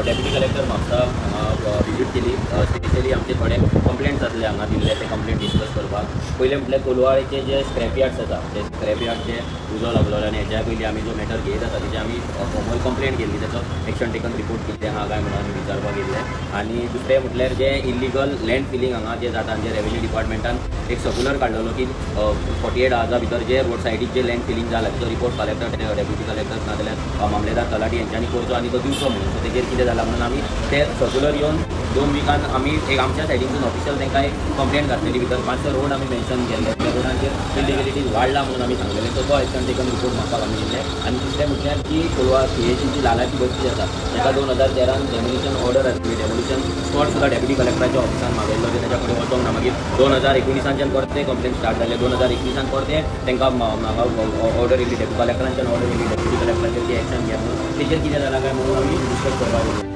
Deputy collector Mapusa हांगा visit केली. Specially आमचे थोडे कंप्लेंट्स आसले हांगा दिल्ले, ते कंप्लेंट डिस्कस करपाक. पयलें म्हटल्यार कोलवाळेचे जे स्क्रॅप यार्ड्स आसा, ते स्क्रॅप यार्डचे उजो लागलेलो आनी हेच्या पयलीं आमी जो मॅटर घेयत आसा, तेजे आमी फॉर्मल कंप्लेंट केल्ली. तेचो एक्शन टेकन रिपोर्ट कितें आहा काय म्हणून आमी विचारपाक येयल्ले. आनी दुसरें म्हटल्यार जे इलिगल लँड फिलींग हांगा जे जाता आनी जे रेवेन्यू डिपार्टमेंटान एक सर्क्युलर काडलेलो की 48 आवर्सा भितर जे रोड सायडीक जे लँड फिलींग जाला, तेचो रिपोर्ट कलेक्टर, डेप्युटी कलेक्टर नाजाल्यार मामलेदार, तलाठी हेंच्यांनी करचो आनी तो दिवचो म्हणून. सो तेजेर कितें जाला म्हणून आमी ते सर्क्युलर येवन 2 विकान आमी एक आमच्या सायडीनसून ऑफिशियल तांकां एक कंप्लेंट घातलेली. भितर पांच स रोड आमी मेन्शन केल्ले, त्या रोडांचेर इलिगलिटीज वाडला म्हणून आमी सांगलेले. सो तो एक्शन टेकन रिपोर्ट मागपाक आमी येयल्ले. आनी तिसरें म्हटल्यार की कोलवा सीएचीची लालाची बस्ती आसा, ताका 2013न डेमोलिशन ऑर्डर आसली. डेमोलिशन स्पॉट सुद्दां डेप्युटी कलेक्टराच्या ऑफिसान मागयल्लो, ते ताच्या कडेन वचोंक ना. मागीर 2019सानच्यान परते कंप्लेन स्टार्ट जाले. 2021सान परते तांकां हांगा ऑर्डर येयली, डेप्युटी कलेक्टरांच्यान ऑर्डर येयली डेप्युटी कलेक्टराचेर की एक्शन घे म्हणून. तेजेर कितें जालां काय म्हणून आमी डिस्कस करपाक येयले.